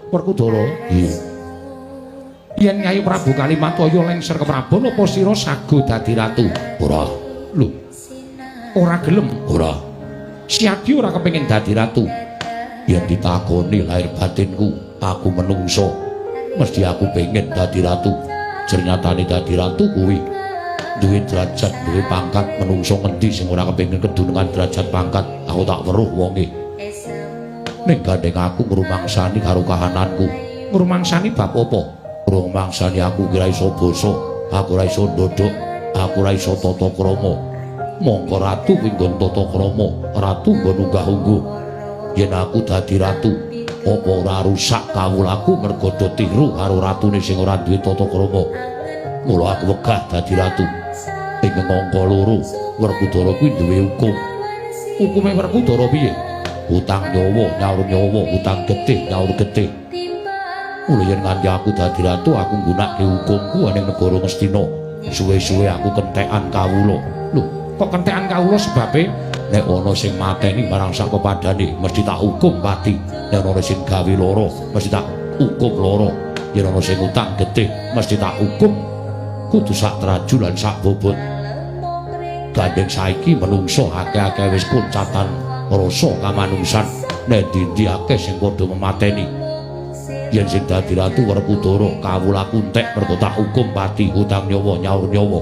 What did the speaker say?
Werkudara. Iya. Yen Nyai Prabu Kalimataya lengser keprabon, apa sira sago dadi ratu? Ora. Lho. Ora gelem? Ora. Siadi ora kepengin dadi ratu. Yen ditakoni lahir batinku, aku menungso, mesti aku pengen dadi ratu. Jernyatane dadi ratu kuwi duwe derajat, duwe pangkat. Menungso ngendi sing ora kepengin kedunungan derajat pangkat? Aku tak weruh wonge. Ning gandeng aku ngrumangsani karo kahananku. Ngrumangsani bab apa? Ngrumangsani aku ora iso basa, aku ora iso ndodhok, aku ora iso tata krama. Mongko ratu kuwi nggon tata krama, ratu nggon unggah-ungguh. Yen aku dadi ratu, apa ora rusak kawulaku mergo do tiru karo ratune sing ora duwe tata krama? Mula aku wegah dadi ratu. Ing angka loro, Werkudara kuwi duwe hukum. Hukume Werkudara piye? Utang nyawa nyaur nyawa, utang getih nyaur getih. Mula yen nganti aku dadi ratu, aku nggunakake hukumku ning negara Ngastina. Suwe-suwe aku kentekan kawula. Lho, kok kentekan kawula sebabe? Nek ana sing mateni marang sak pepadane, mesti tak hukum pati. Nek ana sing gawe lara, mesti tak hukum lara. Yen ana sing utang getih, mesti tak hukum kudu sak traju lan sak bobot. Gandeng saiki menungso akeh-akeh wis kuncatan rasa kamanungsan. Nek ndi-ndi akeh sing padha memateni. Yen sing dadi ratu Werkudara, kawulaku entek mergo tak hukum pati, utang nyawa nyaur nyawa.